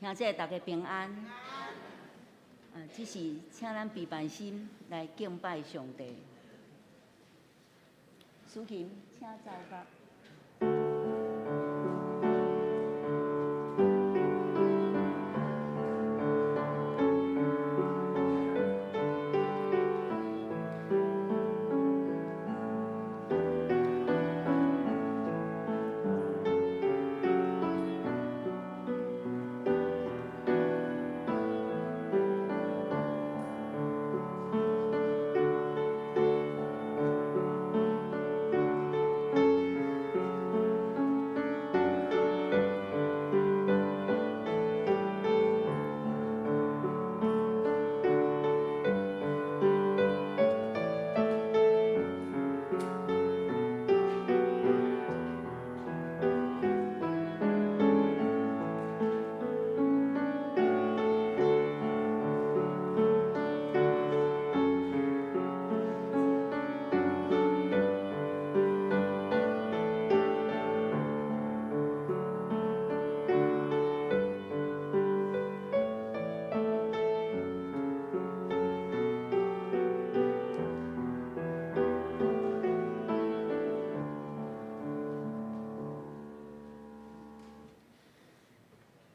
兄姐大家平安。啊，這是請咱平凡心來敬拜上帝。司琴，請奏樂。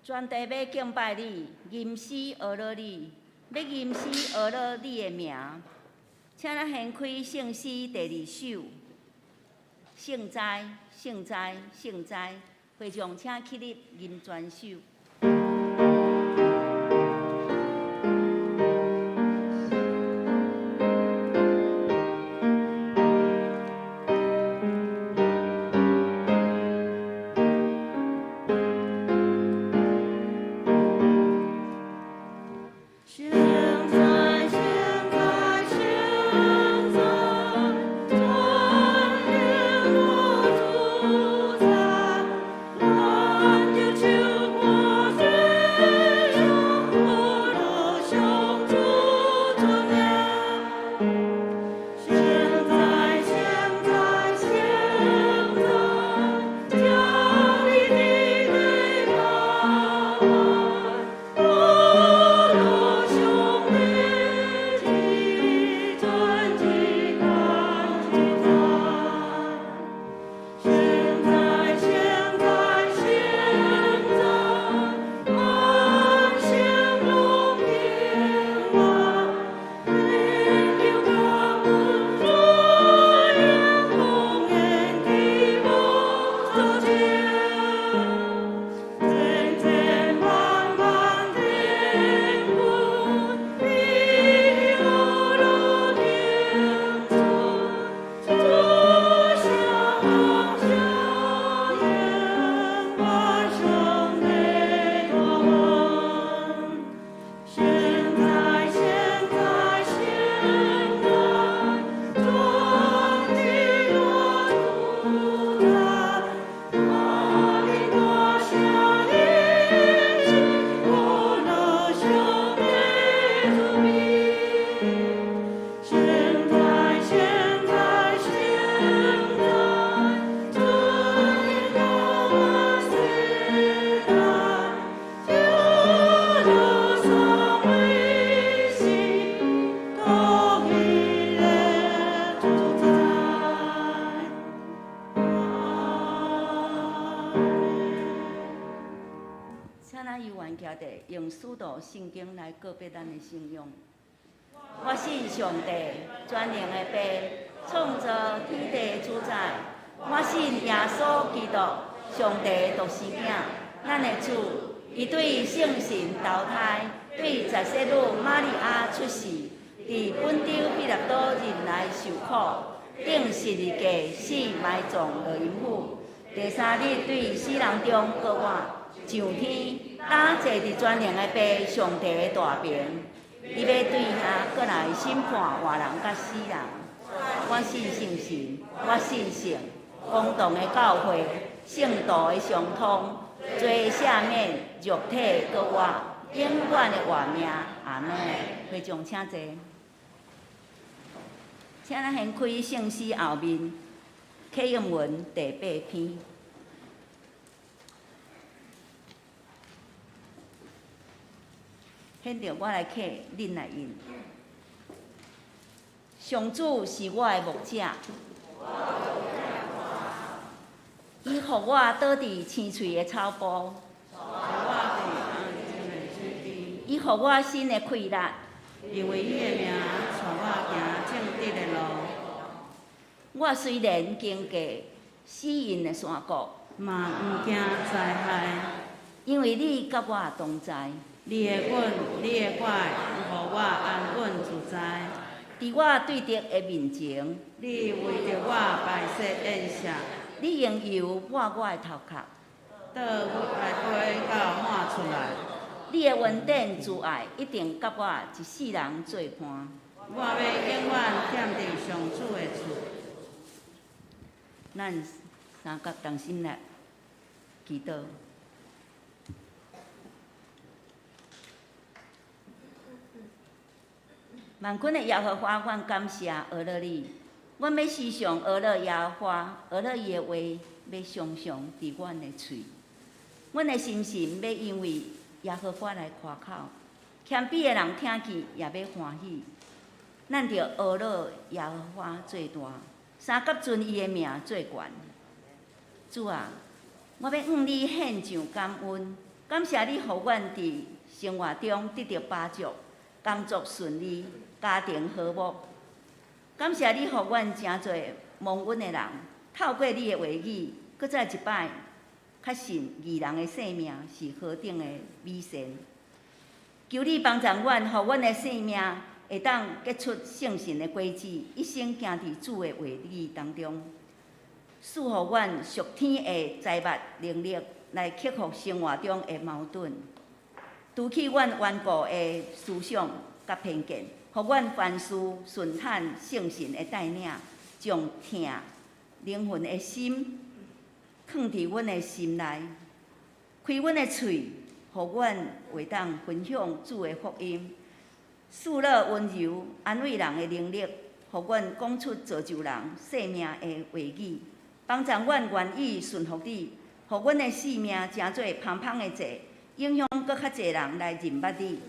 全地欲敬拜你，吟詩呵咾你，欲吟詩呵咾你的名。請咱掀開聖詩第二首，聖哉，聖哉，聖哉，會眾請起立吟全首。請咱猶原徛佇用使徒信經來告別咱的信仰。我信上帝，全能的父，創造天地主宰。我信耶穌基督，上帝獨生囝，咱的主。伊對聖神投胎，對十世女瑪利亞出世，佇本丟彼拉多忍耐受苦，釘十字架死埋葬落陰府，第三日對死人中復活，上天，擔坐佇全能的父上帝的大爿，伊欲對遐閣來審判活人佮死人。我信聖神，我信聖公同的教會，聖徒的相通，罪赦免，肉體復活，永遠的活命。阿們。會眾請坐。請咱掀開聖詩後面啟應文第八篇。現在我來客，恁來應。上主是我的牧者，伊予我倒佇青翠的草埔，伊予我新的氣力，因為伊的名帶我行正直的路。我雖然經過死蔭的山谷，嘛毋驚災害，因為你佮我同在。你的棍，你的拐，予我安穩自在。佇我對敵的面前，你為著我擺設宴席，你用油抹我的頭殼，倒來杯到滿出來。你的恩典慈愛一定佮我一世人做伴。我欲永遠踮佇上主的厝。咱三甲同心來祈禱。萬軍的耶和華，阮感謝阿樂你。阮欲時常阿樂耶和華，阿樂伊的話欲常常佇阮的喙。阮的心神欲因為耶和華來誇口，謙卑的人聽見也欲歡喜。咱著阿樂耶和華做大，三佮尊伊的名做懸。主啊，我欲向你獻上感恩，感謝你予阮佇生活中得著飽足，工作順利，家庭和睦。感謝你予阮成做蒙恩的人，透過你的話語，閣再一擺確信義人的生命是何等的美善。求你幫助阮，予阮的生命會當結出聖神的果子，一生行佇主的話語當中，賜予阮屬天的財物能力，來克服生活中的矛盾，除去阮頑固的思想佮偏見，予阮凡事順趁聖神的帶領，將疼靈魂的心囥佇阮的心內，開阮的喙，予阮會當分享主的福音，賜予溫柔安慰人的能力，予阮講出造就人生命的話語，幫助阮願意順服你，予阮的生命成做芳芳的祭，影響閣較濟人來認捌你。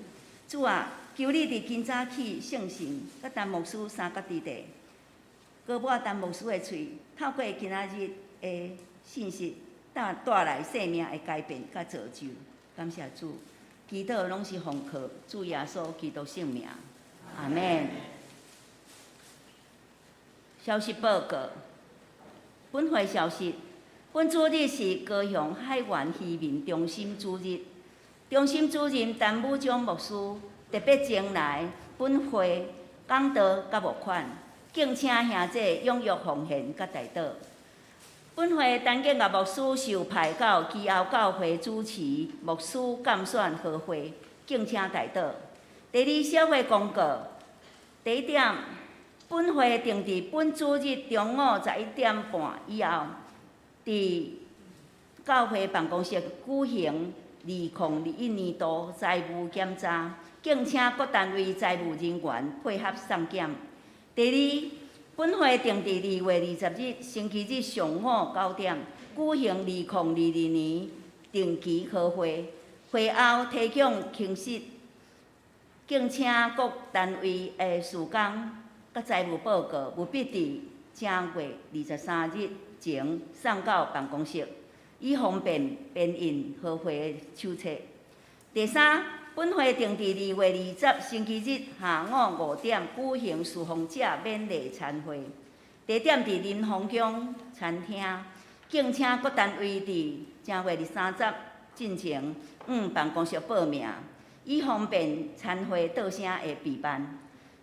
主啊，求你佇今早起聖神佮陳牧師三角之地，膏抹陳牧師的喙，透過今仔日的信息，帶來生命的改變佮造就。感謝主，祈禱攏是奉靠主耶穌基督聖名，阿們。消息報告，本會消息，本主日是高雄海員漁民中心主日，中心主任陳武章牧師特別前來本會講道佮募款，敬請兄弟踴躍奉獻佮代禱。本會陳建岳牧師受派到基歐教會主持牧師監選和會，敬請代禱。第二小會公告，第一點，本會定佇本主日中午11點半以後，佇教會辦公室舉行2021年度財務檢查，敬請各單位財務人員配合送檢。第二，本會定佇2月20日星期日上午9點舉行2022年定期和會，會後提供清晰，敬請各單位的事工佮財務報告務必佇正月23日前送到辦公室，以方便編印和會的手冊。第三，本會定佇2月20星期日下午5點舉行侍奉者勉勵餐會，地點佇林豐宮餐廳，敬請各單位佇正月23進前向辦公室報名，以方便餐會到聲的備辦。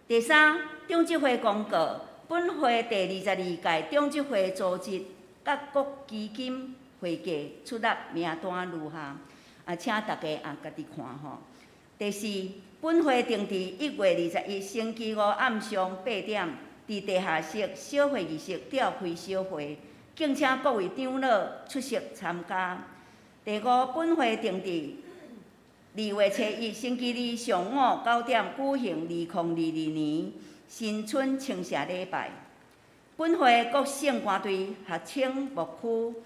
第三，長執會公告，本會第22屆長執會組織佮各基金會計出納名單如下，啊，請大家也家己看吼。第四，本會定佇1月21星期五暗上8點，佇地下室小會議室召開小會，敬請各位長老出席參加。第五，本會定佇2月初一星期二上午9點舉行2022年新春稱謝禮拜。本會各聖歌隊、學青牧區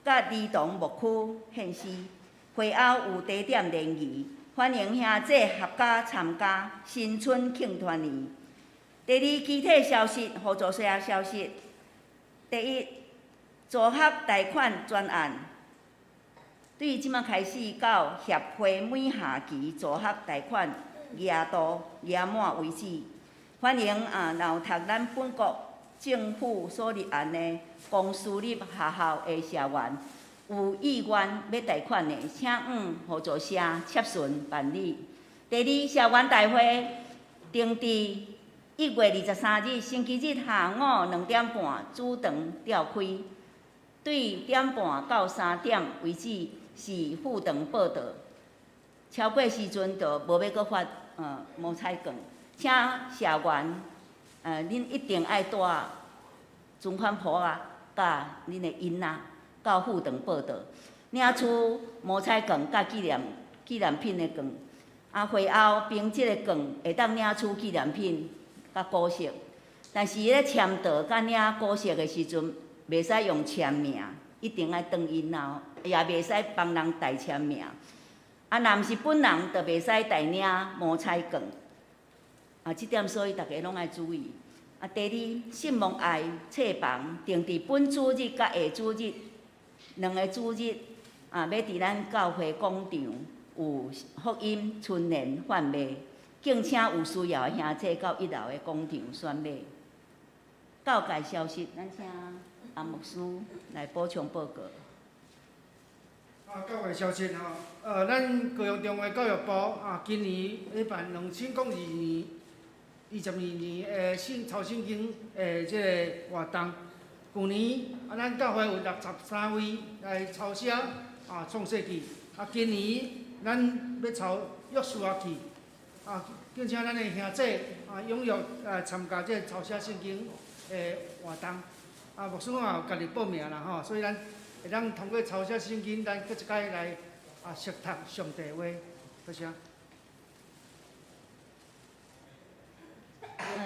佮兒童牧區獻詩，會後有茶點聯誼。歡迎兄弟合家參加新春慶團圓。第二，具體消息，互助社消息。第一，助學貸款專案，對這馬開始到協會每下期助學貸款額度額滿為止。歡迎啊，若有讀咱本國政府所立案的公私立學校的社員，有意願欲貸款的，請往互助社洽詢辦理。第二，社員大會定佇1月23日星期日下午2點半主場召開，對1點半到3點為止是副場報到，超過時陣就無欲閣發摸彩券。請社員，恁一定愛帶存款簿仔，佮恁的囡仔到副場報到，領取摸彩券佮紀念品的券。啊，會後憑這个券會當領取紀念品佮股息，但是咧簽到佮領股息的時陣，袂使用簽名，一定愛轉印仔，也袂使幫人代簽名。啊，若毋是本人，就袂使代領摸彩券。啊，這點所以大家攏愛注意。啊，第二，信望愛冊房定佇本主日佮下主日兩个主日，啊，欲佇咱教會廣場有福音春聯販賣，敬請有需要的兄弟到一樓的廣場選買。教界消息，咱請阿牧師來補充報告。啊，教界消息吼，咱高雄中會教育部啊，今年咧辦2022年、22年的抄聖經的這个活動。舊年啊，咱教會有63位來抄寫啊創世記，啊，今年咱欲抄約書亞記，啊，敬請咱的兄弟啊踴躍來參加這个抄寫聖經的活動。啊，牧師嘛有家己報名啦吼，所以咱會當通過抄寫聖經，咱閣一擺來啊熟讀上帝話，多謝。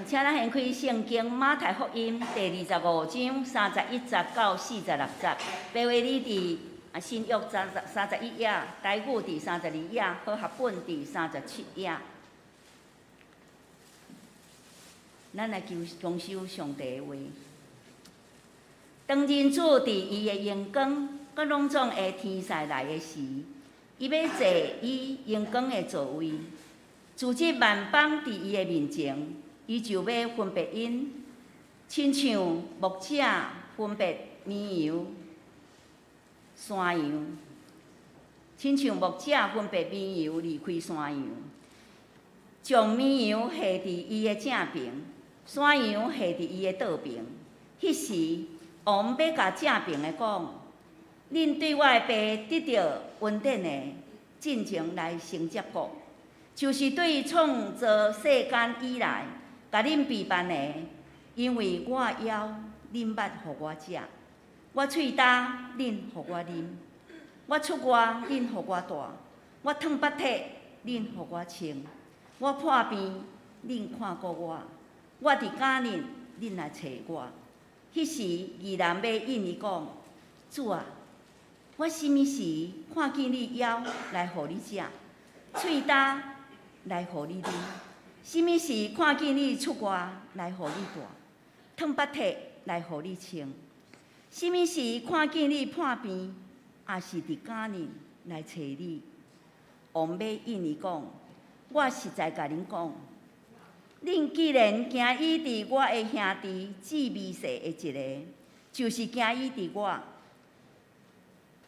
請咱掀開聖經馬太福音第25章31節到46節，白話字佇啊新約31頁，台語佇32頁，和合本佇37頁。咱來求共修上帝的話。當人子佇伊的榮光，佮攏總的天使來的時，伊欲坐伊榮光的座位，組織萬邦佇伊的面前，伊就欲分別𪜶，親像牧者分別綿羊、山羊，親像牧者分別綿羊離開山羊，將綿羊繫佇伊的正爿，山羊繫佇伊的倒爿。彼時，王欲共正爿的講：恁對我的爸得著恩典的，進前來承接國，就是對創造世間以來，共恁備辦的。因為我枵，恁捌予我食；我喙焦，恁予我啉；我出外，恁予我蹛；我紕腹體，恁予我穿；我破病，恁看顧我；我佇監獄，恁來揣我。彼時，義人欲應伊講：主啊，我啥物時看見你枵來予你食，喙焦來予你啉？啥物時看見你出外來予你蹛，紕腹體來予你穿？啥物時看見你破病，抑是佇監獄來揣你？王欲應伊講：我實在共恁講，恁既然行醫佇我的兄弟至微細的一个，就是行醫佇我。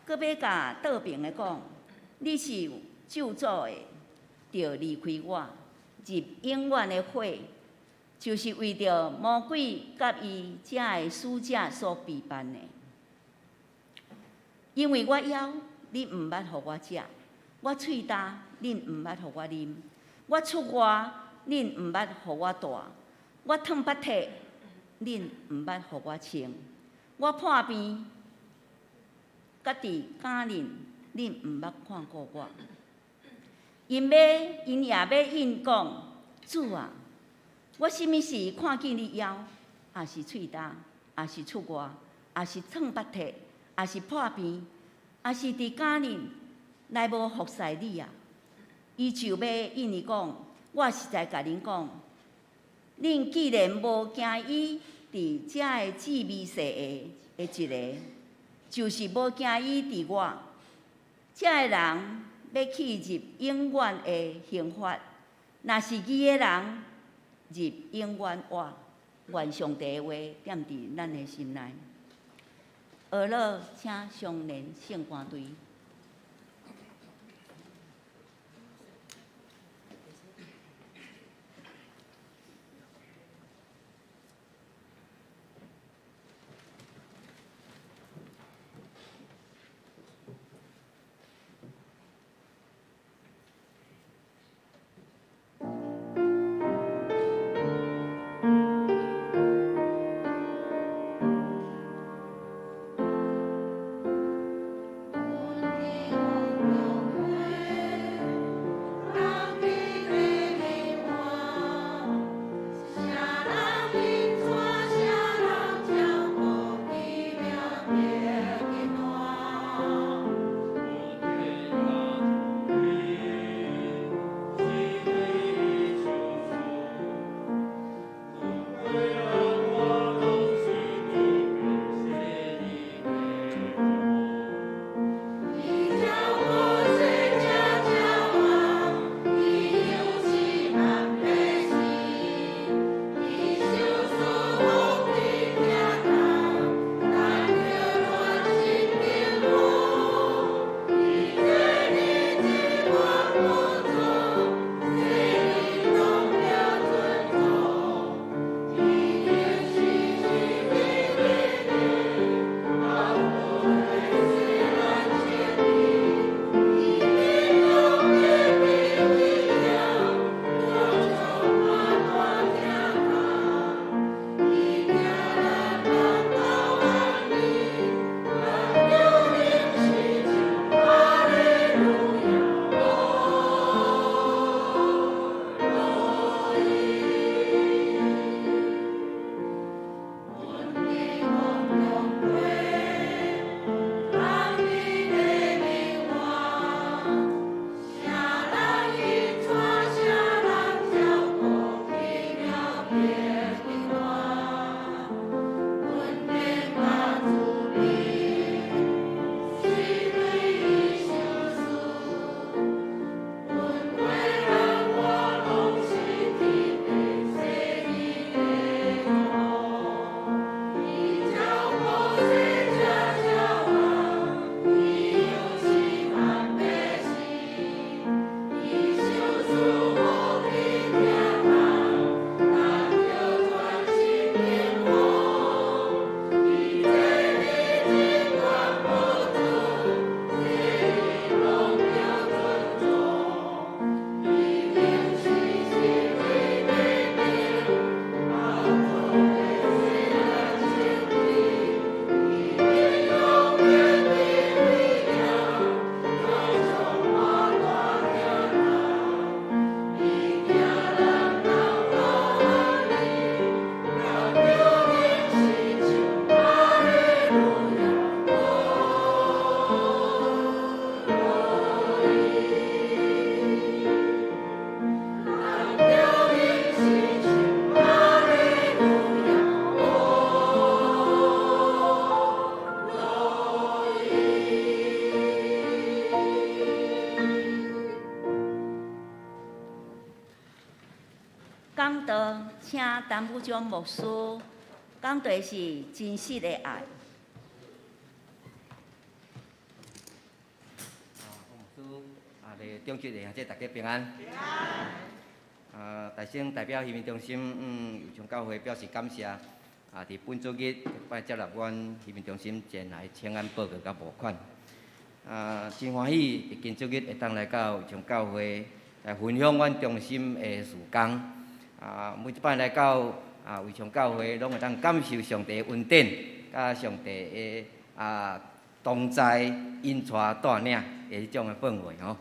閣欲共倒爿的講：你是咒詛的，著離開我，入永遠的火，就是為著魔鬼佮伊遮的使者所備辦的。因為我枵，恁毋捌予我食；我喙焦，恁毋捌予我啉；我出外，恁毋捌予我蹛；我紕腹體，恁毋捌予我穿；我破病，佮佇監獄，恁毋捌看顧我。𪜶也欲應講：主啊，我啥物時看見你枵，抑是喙焦，抑是出外，抑是紕腹體，抑是破病，抑是佇監獄來無服侍你啊？伊就欲應伊講：我實在共恁講，恁既然無驚伊佇遮个至微細的的一个，就是無驚伊佇我。遮个人欲去入永遠的刑罰，若是義的人入永遠活。願上帝的話踮佇咱的心內。學了，請上聯聖歌隊。講道，請陳武章牧師講題是真實的愛。啊，牧師，啊，中級的兄弟大家平安。平安。啊，大先代表移民中心，右昌教會表示感謝。啊，佇本主日擺接納阮移民中心前來請安報告佮募款。啊，真歡喜，佇今主日會當來到右昌教會來分享阮中心的事工。啊，每一擺來到啊，右昌教會，攏會當感受上帝的恩典，佮上帝的啊同在、引帶帶領的彼種的氛圍吼。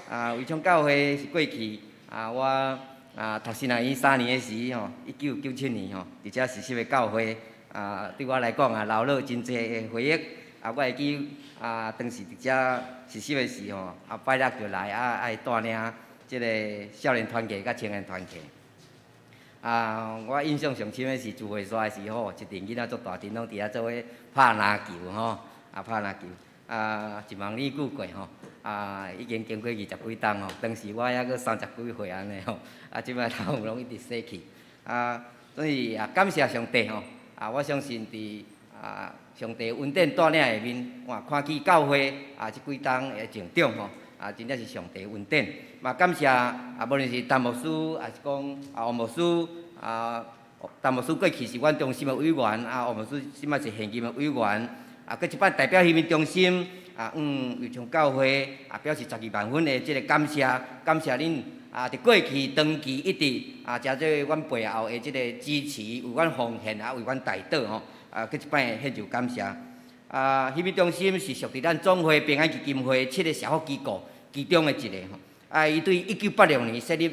啊，右昌教會是過去啊，我啊讀神學院3年的時吼，1997年吼，佇遮實習的教會啊，對我來講啊，留落真濟的回憶。啊，我會記啊，當時佇遮實習的時吼，啊拜六就來啊，愛帶領這个少年團契佮青年團契。啊，我印象上深的是聚會煞的時候，一陣囡仔足大陣，攏佇遐做伙拍籃球吼，啊拍籃球，啊一萬年久過吼，啊已經經過二十幾冬吼，當時我猶閣三十幾歲按呢吼，啊這擺頭攏一直洗去，啊所以也感謝上帝吼，啊我相信佇啊上帝恩典帶領下面，哇看見教會啊這幾冬的成長吼，啊真正是上帝恩典，嘛感謝啊無論是陳牧師，抑是講啊王牧師，啊陳牧師過去是阮中心的委員，啊王牧師這擺是現任的委員，啊閣一擺代表移民中心，啊右昌教會啊表示十二萬分的這个感謝，感謝恁啊佇過去長期一直啊誠做阮背後的這个支持，為阮奉獻啊為阮代禱吼，啊閣一擺獻上感謝。啊，移民中心是屬佇咱總會平安基金會七个社福機構其中的一个吼。啊，伊對1986年設立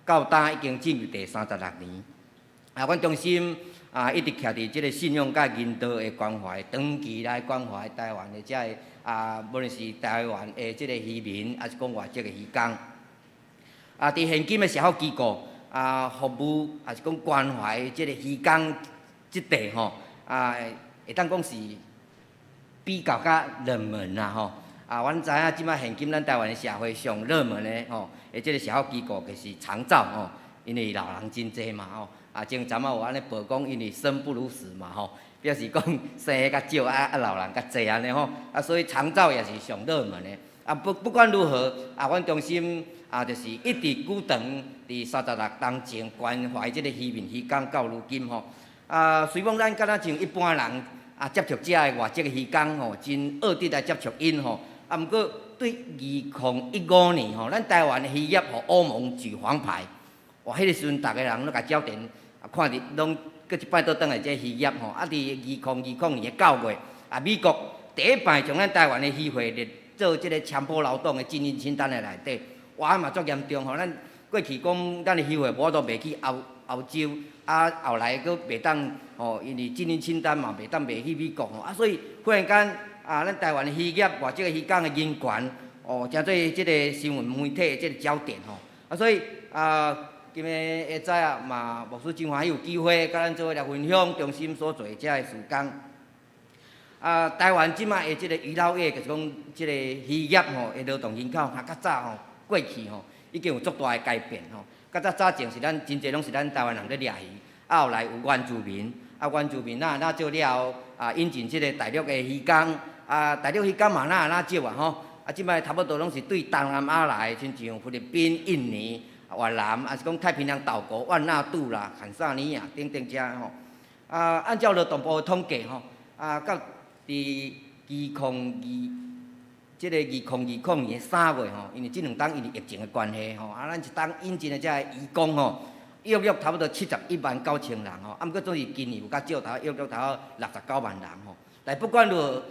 到今已經進入第三十六年。啊，阮中心啊一直徛佇這个信仰佮人道的關懷，長期來關懷台灣的這个啊，無論是台灣的這个漁民，抑是講外籍的漁工。啊，佇現今的社福機構啊，服務抑是講關懷這个漁工這塊吼，啊，會當講是比較較熱門啦吼。啊，阮知影這擺現今咱台灣的社會上熱門的吼，的這个社福機構就是長照吼，因為老人真濟嘛吼。啊，前陣仔有按呢報講，因為生不如死嘛吼，表示講生的較少，啊啊老人較濟按呢吼，啊所以長照也是上熱門的。啊不管如何，啊，阮中心啊就是一直久長佇三十六冬前關懷這个漁民漁工到如今吼。啊，雖講咱敢若像一般人啊接觸這个外籍的漁工吼，真惡得來接觸𪜶吼。啊，毋過對2015年吼，咱台灣的漁業予歐盟舉黃牌，哇，彼个時陣逐个人攏共焦點啊看佇攏閣一擺倒轉來這漁業吼。啊，佇2020年9月，啊，美國第一擺將咱台灣的漁會列做這个強迫勞動的禁運清單的內底，哇，嘛足嚴重吼。咱過去講咱的漁會無法度賣去歐洲，啊，後來閣袂當吼，因為禁運清單嘛袂當賣去美國吼，啊，所以忽然間啊，咱台灣的漁業外籍的漁工的人權，哦，成做這个新聞媒體的這个焦點吼，啊，所以啊，今日下早啊，嘛牧師真歡喜有機會佮咱做伙來分享中心所做的這个事工。啊，台灣這擺的這个漁撈業，就是講這个漁業吼的勞動人口，較較早吼，過去吼已經有足大的改變吼。較早早前是咱真濟攏是咱台灣人咧掠魚，啊後來有原住民，啊原住民若若少了後，啊引進這个大陸的漁工，啊大陸漁工嘛若若少啊吼，啊這擺差不多攏是對東南亞來的，親像菲律賓、印尼、越南，抑是講太平洋島國萬那杜啦、坦桑尼亞等等遮吼。啊，按照勞動部的統計吼，啊到佇二零二這个2020年3月吼，因為這兩冬因為疫情的關係吼，啊，咱一冬引進的這个移工吼，約約差不多71萬9千人吼，啊，毋過總是今年有較少，頭約約差不多69萬人吼。但不管如何，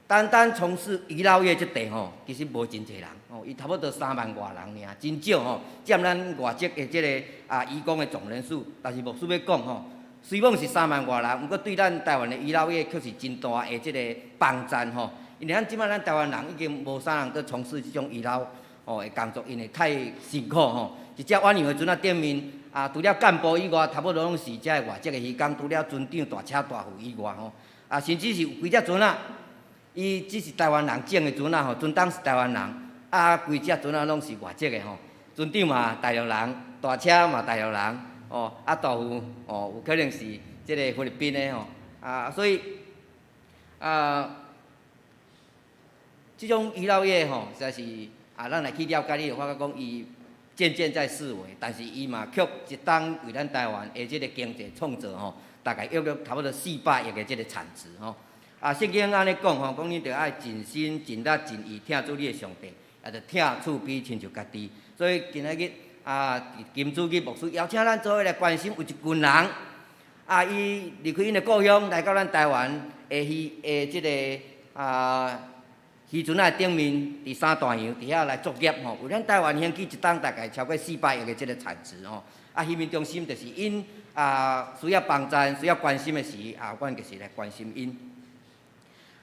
單單從事漁撈業這塊吼，其實無真濟人吼，伊差不多3萬外人爾，真少吼，佔咱外籍的這个啊移工的總人數。但是牧師欲講吼，雖講是3萬外人，毋過對咱台灣的漁撈業卻是真大的這个幫贊吼。因為咱這擺咱台灣人已經無啥人閣從事這種漁撈吼的工作，因為太辛苦吼。一隻遠洋的船仔頂面啊，除了幹部以外，差不多攏是這个外籍的漁工，除了船長、大車大副以外吼，啊，甚至是有幾隻船仔，伊只是台灣人整的船仔吼，船東是台灣人，啊，規隻船仔攏是外籍的吼，船長嘛大陸人，大車嘛大陸人，哦，啊大副哦有可能是這个菲律賓的吼，啊，所以啊，這種漁撈業吼，實在是啊，咱來去了解，你會發覺講伊漸漸在式微，但是伊嘛卻一冬為咱台灣的這个經濟創造吼，大概約約差不多400億的這个產值吼。啊，聖經按呢講吼，講你著愛盡心、盡力、盡意疼主你的上帝，也著疼厝邊親像家己。所以今仔日啊，金主日牧師邀請咱做伙來關心有一群人，啊，伊離開𪜶的故鄉來到咱台灣的漁的這个啊漁船仔頂面，佇三大洋佇遐來作業吼，為咱台灣興起一冬大概超過400億的這个產值吼。啊，移民中心就是𪜶啊需要幫助、需要關心的時，啊，阮就是來關心𪜶。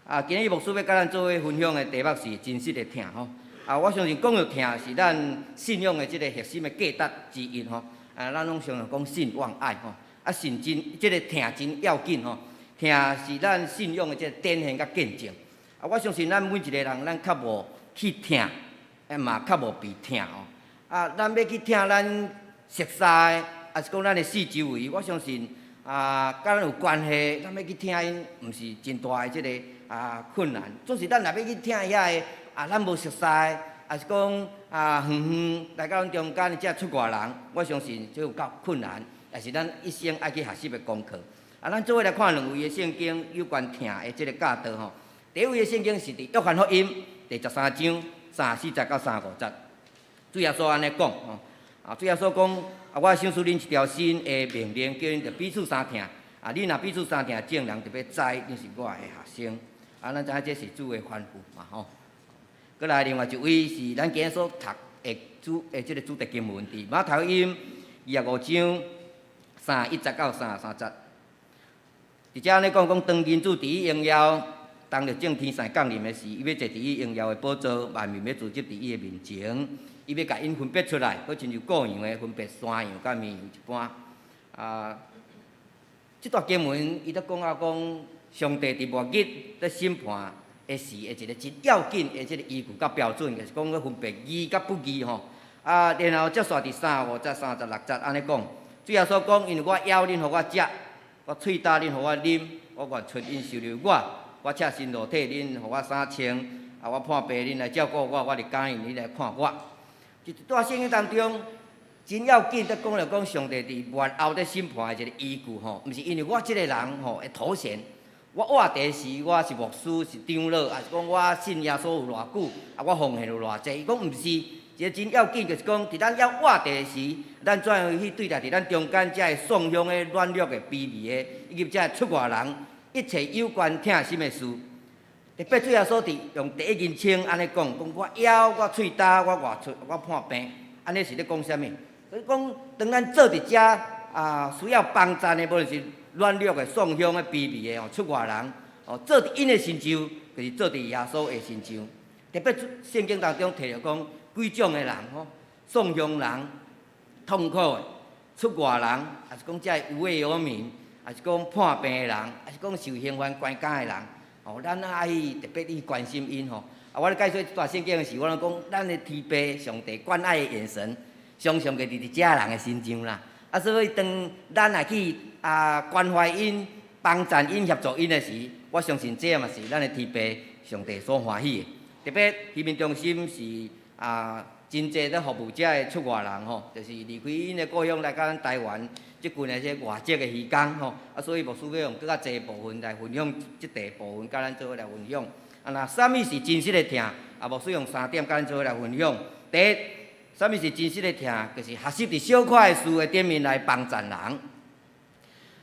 啊，今日牧師欲佮咱做伙分享的題目是真實的疼吼。啊，我相信講著疼是咱信仰的這个核心的價值之一吼。啊，咱攏常常講信望愛吼。啊，信真這个疼真要緊吼。疼是咱信仰的這个典範佮見證。啊，我相信咱每一个人，咱較無去疼，嘛較無被疼吼。啊，咱欲去疼咱熟似的，抑是講咱的四周圍，我相信啊，佮咱有關係，咱欲去疼𪜶，毋是真大的這个困難。總是咱若欲去疼遐个啊，咱無熟似，抑是講啊遠遠來到咱中間的這出外人，我相信這有夠困難，也是咱一生愛去學習的功課。啊，咱做伙來看兩位的聖經有關疼的這个教導吼。第一位的聖經是佇約翰福音第13章34節到35節。主耶穌按呢講吼，啊，主耶穌講啊，我賞賜恁一條新的命令，叫恁著彼此相疼。啊，恁若彼此相疼，眾人就欲知恁是我的學生。啊，咱知影這是主的吩咐嘛吼。閣來另外一位是咱今日所讀的主的這个主題經文，佇馬太福音25章31節到33節。佇遮按呢講講，當人子佇伊榮耀，當著眾天使降臨的時，伊欲坐佇伊榮耀的寶座，萬民欲聚集佇伊的面前，伊欲共𪜶分別出來，好親像顧羊的分別山羊佮綿羊一般。啊，這段經文伊咧講啊講，上帝佇末日咧審判的時，的一个真要緊的這个依據佮標準，就是講欲分別義佮不義吼。啊，然後接續佇35節、36節按呢講，主耶穌講，因為我枵，恁予我食；我喙焦，恁予我啉；我外出，恁收留我；我赤身露體，恁予我衫穿；啊，我破病，恁來照顧我；我佇監獄，恁來看我。佇這段聖經當中，真要緊，佇講著講上帝佇末後咧審判的一个依據吼，毋是因為我這个人吼的頭銜，我活佇時我是牧師是長老，抑是講我信耶穌有偌久，啊我奉獻有偌濟，伊講毋是，一个真要緊就是講，佇咱猶活佇時，咱怎樣去對待佇咱中間這个喪鄉的軟弱的卑微的，以及這个出外人，一切有關疼心的事。特別主耶穌佇用第一人稱按呢講，講我枵，我喙焦，我外出，我破病，按呢是咧講啥物？就是講，當咱做佇遮啊，需要幫贊的，無論是軟弱的、喪鄉的、卑微的吼，出外人，哦，做佇𪜶的身上，就是做佇耶穌的身上。特別聖經當中提著講幾種的人吼，喪鄉人、痛苦的、出外人，抑是講這个無位有民，抑是講破病的人，抑是講受刑罰關監的人，哦，咱愛特別去關心𪜶吼。啊，我咧解說這段聖經的時，我攏講，咱的天父上帝關愛的眼神，常常就佇佇這人的身上啦。啊，所以當咱若去啊關懷𪜶、幫贊𪜶、協助𪜶的時，我相信這嘛是咱的天父上帝所歡喜的。特別移民中心是啊，真濟咧服務這个出外人吼，就是離開𪜶的故鄉來到咱台灣，這群的這外籍的漁工吼，啊，所以牧師欲用閣較濟部分來分享這塊部分，佮咱做伙來分享。啊，那啥物是真實的疼？啊，牧師用三點佮咱做伙來分享。第一，啥物是真實的疼？就是學習佇小可的事的頂面來幫贊人。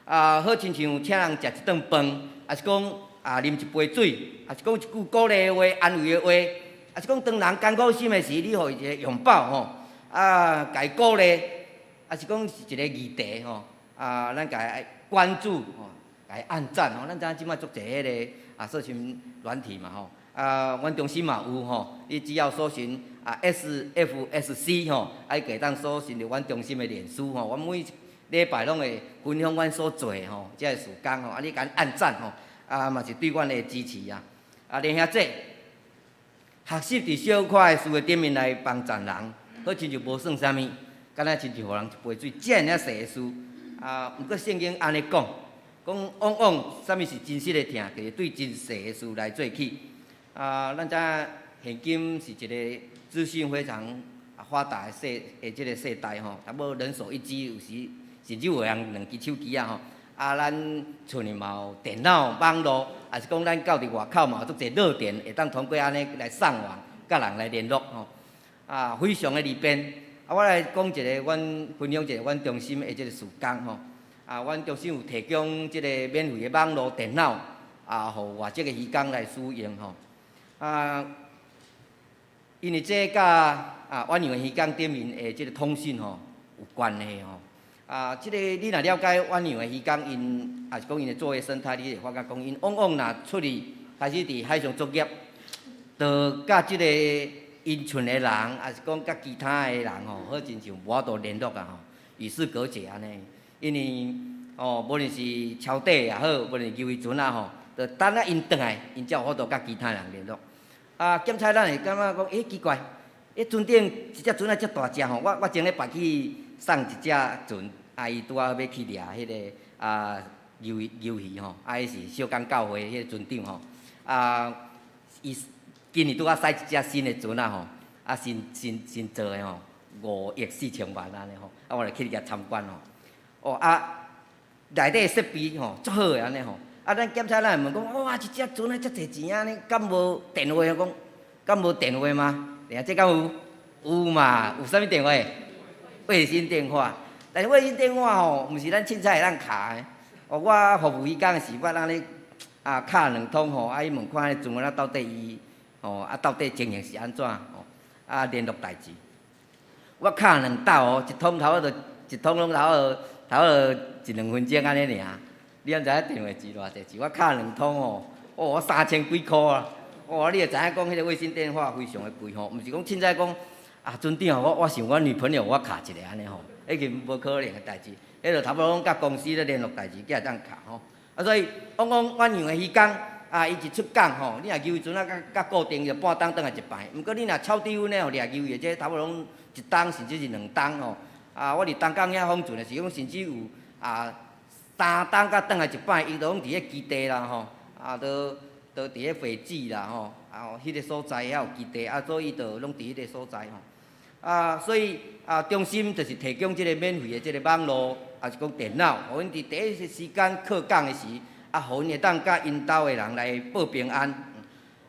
啊，好親像請人食一頓飯，抑是講啊啉一杯水，抑是講一句鼓勵的話、安慰的話，抑是講當人艱苦心的時，你予伊一个擁抱吼，啊，共伊鼓勵，抑是講是一个議題吼，啊，咱共伊關注吼，共伊按讚吼，咱知影這擺足濟彼个啊，社群軟體嘛吼，啊，阮中心嘛有吼，你只要搜尋啊 SFSC 吼，啊，伊就會當搜尋著阮中心的臉書吼，阮每禮拜攏會分享阮所做的吼，這个事工吼，啊，你共按讚吼，啊嘛是對阮的支持啊。啊，連兄姐，學習佇小可的事的頂面來幫贊人，好親像無算啥物，敢若親像予人一杯水，遮爾仔細的事。啊，毋過聖經按呢講，講往往啥物是真實的疼，就是對真細的事來做起。啊，咱知影現今是一个資訊非常發達的世的這个世代吼，差不多人手一機，有時甚至有人兩支手機啊吼。啊，咱厝裡嘛有電腦、網路，抑是講咱到佇外口嘛有足濟熱點，會當通過按呢來上網，佮人來聯絡吼。啊，非常的利便。啊，我來講一个，阮分享一个阮中心的這个事工吼。啊，阮中心有提供這个免費的網路電腦，啊，予外籍的漁工來使用吼。啊，因為這佮啊遠洋的漁工頂面的這个通訊吼有關係吼。啊，這个你若了解遠洋的漁工，𪜶抑是講𪜶的作業生態，你會發覺講，𪜶往往若出去開始佇海上作業，就佮這个𪜶 𪜶賰的人，抑是講佮其他的人吼，好親像無法度聯絡啊吼，與世隔絕按呢。因為哦，無論是抄底也好，無論是漁船啊吼，就等啊𪜶轉來，𪜶才有法度佮其他人聯絡。啊，檢查咱會感覺講，欸，奇怪，欸，船頂一隻船仔遮大隻吼，我前禮拜去送一隻船，啊，伊拄仔欲去掠彼个啊魷魚魷魚吼，啊，彼是小港教會彼个船長吼，啊，伊今年拄仔駛一隻新的船仔吼，啊，新新新做的吼，5億4千萬按呢吼，啊，我就去遐參觀吼，哦啊，內底設備吼足好的按呢吼。啊，咱檢查咱會問講，哇，一隻船仔遮濟錢按呢，敢無電話？講，敢無電話嗎？佇這敢有？有嘛？有啥物電話？衛星電話。但是衛星電話吼，毋是咱凊彩會當敲的。哦，我服務漁港時，捌按呢啊敲兩通吼，啊伊問看彼船仔到底伊吼啊到底情形是按怎吼，啊聯絡代誌。我敲兩斗哦，一通差不多，一通攏差不多，差不多一兩分鐘按呢爾。你敢知影電話錢偌濟錢？我敲兩通吼，哦，我三千幾箍啊！哦，你就知影講彼个衛星電話非常的貴吼，毋是講凊彩講啊，船長我我想我女朋友我敲一个按呢吼，彼個無可能的代誌，彼就差不多攏佮公司咧聯絡代誌，才會當敲吼。啊，所以往往遠洋的漁工啊，伊一出港吼，你若漁船仔較較固定就半冬轉來一擺，毋過你若抄底阮的吼，掠魷魚這差不多攏一冬甚至是兩冬吼。啊，我佇東港遐訪船的時陣，甚至有啊。三冬才轉來一擺，伊都攏佇彼基地啦吼，啊，都都佇彼會址啦吼，啊，彼个所在遐有基地，啊，所以伊就攏佇彼个所在吼。啊，所以啊，中心就是提供這个免費的這个網路，抑是講電腦，予𪜶佇第一時間靠港的時，啊，予𪜶會當佮𪜶兜的人來報平安。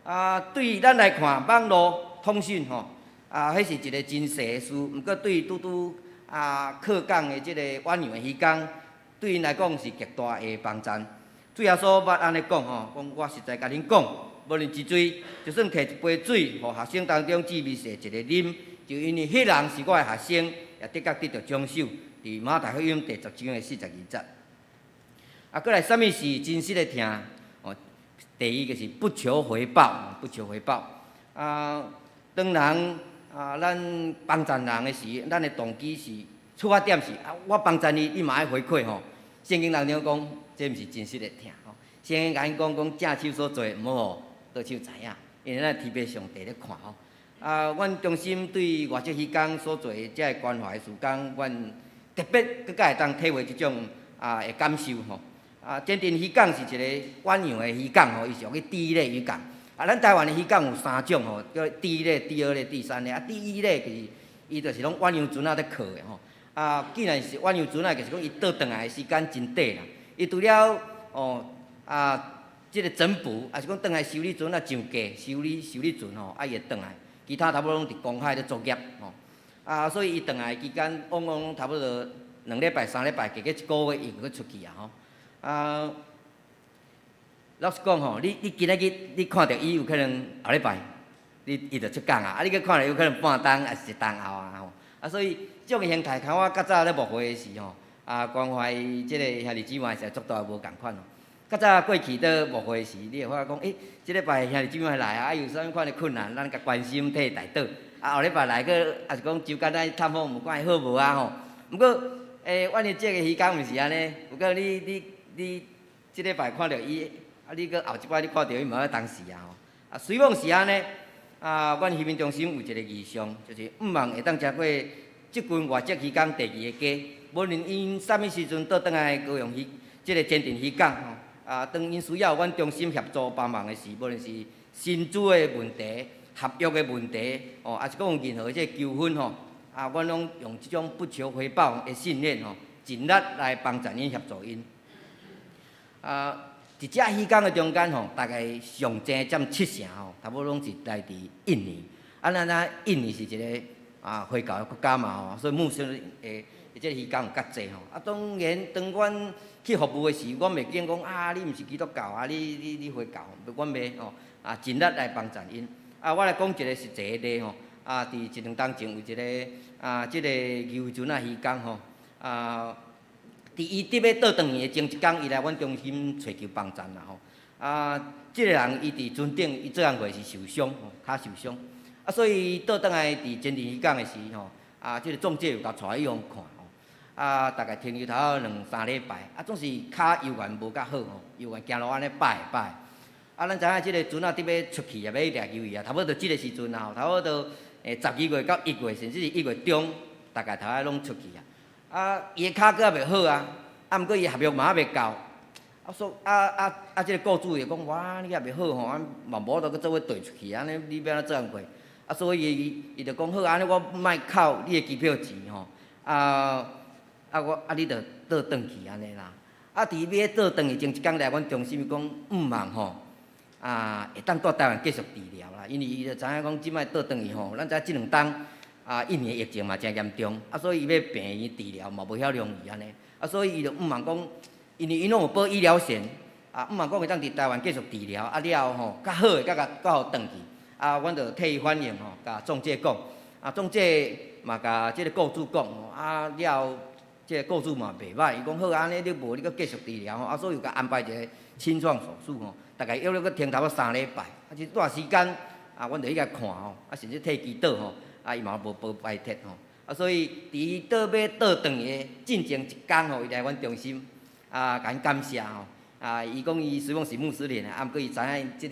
啊，對咱來看，網路通訊吼，啊，彼是一个真細的事，毋過對拄拄啊靠港的這个遠洋的漁工，對𪜶來講是極大的幫助。主耶穌捌按呢講吼，講我實在共恁講，無論一水，就算提一杯水，予學生當中至微細一个啉，就因為彼人是我的學生，也的確得著獎賞。佇馬太福音第十章的42節。啊，閣來，啥物是真實的疼？哦，第一個是不求回報，不求回報。啊，當人啊，咱幫助人的時，咱的動機是出發點是啊，我幫助你，你嘛愛回饋吼。聖經當中講，這毋是真實的疼吼。聖經共𪜶講講正手所做，毋好予倒手知影，因為咱天父上帝咧看吼。啊，阮中心對外籍漁工所做的這个關懷事工，阮特別閣較會當體會這種啊的感受吼。啊，前鎮漁港是一個遠洋的漁港吼，伊屬於第一類漁港。啊，咱台灣的漁港有三種吼，叫第一類、第二類、第三類。啊，第一類就是伊就是攏遠洋船仔咧靠的吼。啊，既然是遠洋船仔，就是講伊倒轉來的時間真短啦。伊除了哦啊，這个整補，抑是講轉來修理船仔上架、修理修理船吼，啊伊會轉來，其他差不多攏佇公海咧作業吼。啊，所以伊轉來期間，往往攏差不多兩禮拜、三禮拜，加過一個月，伊就閣出去啊吼。啊，老實講吼，你你今仔日你看著伊有可能後禮拜，你伊就出港啊，啊你閣看著有可能半冬抑是一冬後啊吼。啊，所以這種形態，較我較早咧牧會的時吼，啊關懷這个兄弟姊妹是足大無仝款哦。較早過去佇牧會時，你會發覺講，欸，這禮拜兄弟姊妹來啊，啊有啥物款的困難，咱共關心替代禱。啊後禮拜來閣，抑是講周間來探訪，問看伊好無啊吼。毋過，欸，阮的這个漁工毋是按呢，有可能你你你這禮拜看著伊，啊你閣後一擺你看著伊嘛欲當時啊吼。啊，雖罔是按呢，啊，阮漁民中心有一个異象，就是毋望會當成過這群外籍漁工第二个家，無論𪜶啥物時陣倒轉來高雄漁，這个前鎮漁港吼，啊，當𪜶需要阮中心協助幫忙的時，無論是薪資的問題、合約的問題，哦，抑是講任何這個糾紛吼，啊，阮攏用這種不求回報的信念吼，盡力來幫助𪜶協助𪜶。啊，一隻漁工的中間吼，大概上濟佔七成吼，差不多攏是來自印尼。啊，咱知印尼是一个啊回教的國家嘛吼，所以穆斯林的這个漁工有較濟吼。啊，當然當阮去服務的時，阮袂見講啊，你毋是基督教啊，你你你回教，阮袂吼，啊，盡力來幫助𪜶。啊，我來講一个實際的例吼，啊，佇一兩冬前有一个啊，這个漁船仔漁工吼，啊。佇伊得欲倒轉去的前一工，伊來阮中心揣求幫助啦吼。啊，這个人伊佇船頂，伊做工課是受傷，跤受傷。啊，所以倒轉來佇真定漁港的時吼，啊，這个中介有共帶去予看吼，啊，大概停留頭兩三禮拜，啊，總是跤猶原無較好吼，猶原行路按呢擺擺。啊，咱知影這个船仔佇欲出去啊，欲掠魷魚啊，差不多就這个時陣啊，吼，差不多12月到1月，甚至是1月中，大概頭仔攏出去啊。啊，伊的跤閣猶袂好啊，啊，毋過伊合約嘛猶未到。啊，所啊啊啊！這个雇主就講，哇，你猶袂好吼，啊，嘛無法度閣做伙綴出去，按呢你欲按怎做工課？啊，所以伊就講好，按呢我莫扣你的機票錢吼，啊啊我啊你就倒轉去按呢啦。啊，佇欲倒轉去前一工來阮中心，伊講毋茫吼，啊會當蹛台灣繼續治療啦，因為伊就知影講這擺倒轉去吼，咱知影這兩冬啊，印尼疫情嘛誠嚴重，啊，所以伊欲病院治療嘛無遐容易按呢，啊，所以伊就毋茫講。因為𪜶攏有保醫療險，啊，毋茫講會當佇台灣繼續治療，啊了後吼，較好的，閣共閣予轉去，啊，阮就替伊反映吼，共中介講，啊，中介嘛共這个雇主講，啊了後，這个雇主嘛袂䆀，伊講好按呢，你無你閣繼續治療吼，啊，所以有共安排一个清創手術吼，大概約略閣停差不多3禮拜，啊，這段時間啊，阮就去共看吼，啊，甚至替祈禱吼，啊，伊嘛無無排斥吼，啊，所以佇伊倒欲倒轉的進前一工吼，伊來阮中心。啊，共𪜶感謝吼！啊，伊講伊雖講是穆斯林啊，毋過伊知影這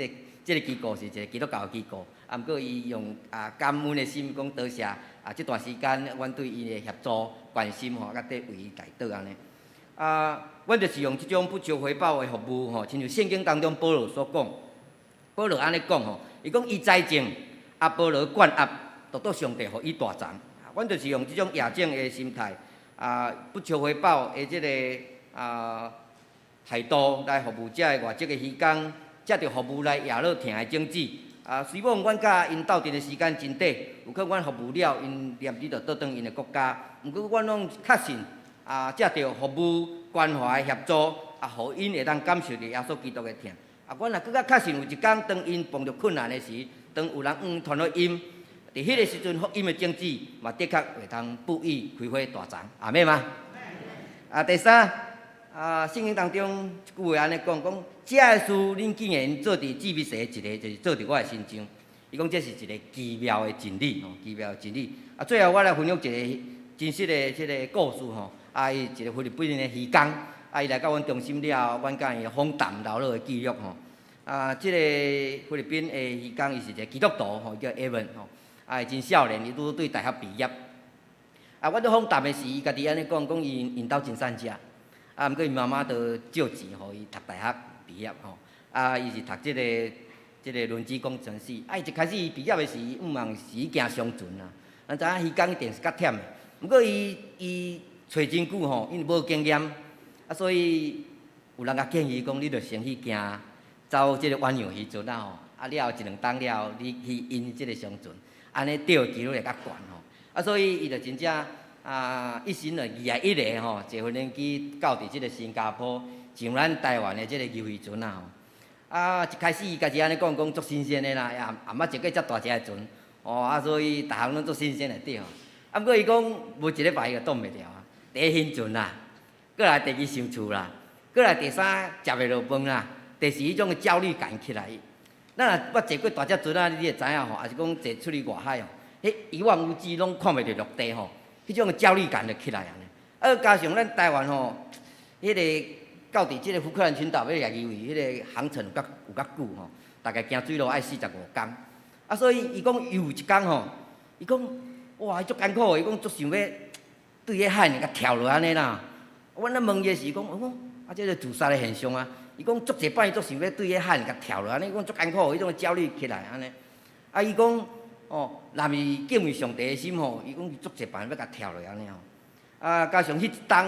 个機構是一个基督教的機構，啊，毋過伊用啊感恩的心講多謝啊，這段時間阮對伊的協助關心吼，佮綴為伊代禱按呢。啊，阮就是用這種不求回報的服務吼，親像聖經當中保羅所講，保羅按呢講吼，伊講伊栽種，亞波羅灌壓，獨獨上帝予伊大長。阮就是用這種野種的心態，啊，不求回報的這个啊，態度來服務這个外籍的漁工，藉著服務來惹落疼的種子。啊，雖罔阮佮𪜶鬥陣的時間真短，有可能阮服務了，𪜶連日就倒轉𪜶的國家。毋過阮攏確信，啊，藉著服務關懷協助，啊，予𪜶會當感受著耶穌基督的疼。啊，阮若閣較確信有一工當𪜶碰著困難的時，當有人向傳福音，佇彼个時陣福音的種子嘛的確會當哺育開花大長。阿們嗎？啊，第三。啊，聖經當中一句話按呢講，講這个事恁竟然做佇至微細的一个，就是做佇我的身上。伊講這是一个奇妙的真理吼，奇妙的真理。啊，最後我來分享一个真實的這个故事吼。啊，伊一个菲律賓的漁工，啊，伊來到阮中心了後，阮佮伊訪談留落的記錄吼。啊，這个菲律賓的漁工，伊是一個基督徒吼，叫埃文吼。啊，伊真少年，伊拄對大學畢業。啊，阮咧訪談的時，伊家己按呢講，講伊𪜶兜真散食。啊，毋過伊媽媽都借錢予伊讀大學畢業吼。啊，伊是讀這个輪機工程師。啊，伊一開始畢業的時，毋茫是去行商船啦。咱知影漁工一定是較忝的。毋過伊揣真久吼，因為無經驗，啊，所以有人共建議講，你著先去行走這个遠洋漁船啊吼。啊，了後一兩冬了後，你去𪜶這个商船，按呢釣的機率會較懸吼。啊，所以伊就真正啊，一心就201个吼，坐飛機到佇這个新加坡上咱台灣的這个魚漁船啊吼。啊，一開始伊家己按呢講，講足新鮮的啦，也也毋捌坐過遮大隻的船，哦啊，所以逐項攏足新鮮的對。啊，毋過伊講無一禮拜伊就擋袂牢啊。第一興船啦，過來第二想厝啦，過來第三食袂落飯啦，第四彼種的焦慮感起來。咱若捌坐過大隻船啊，你會知影吼，抑是講坐出去外海吼，彼一望無際攏看袂著陸地吼，彼種的焦慮感就起來啊。啊，加上咱台灣吼，彼个到佇這个福克蘭群島欲掠魚，彼个航程有較久吼，大概行水路愛45工。啊，所以伊講有一工吼，伊講哇，伊足艱苦的，伊講足想欲對彼海爾共跳落按呢啦。阮咧問伊的時，講哦，啊，這个自殺的現象啊。伊講足濟擺，足想欲對彼海爾共跳落按呢，伊講足艱苦，彼種焦慮起來按呢。啊，伊講哦，若毋是敬畏上帝的心吼，伊講足濟擺欲共跳落按呢吼。啊，加上彼一冬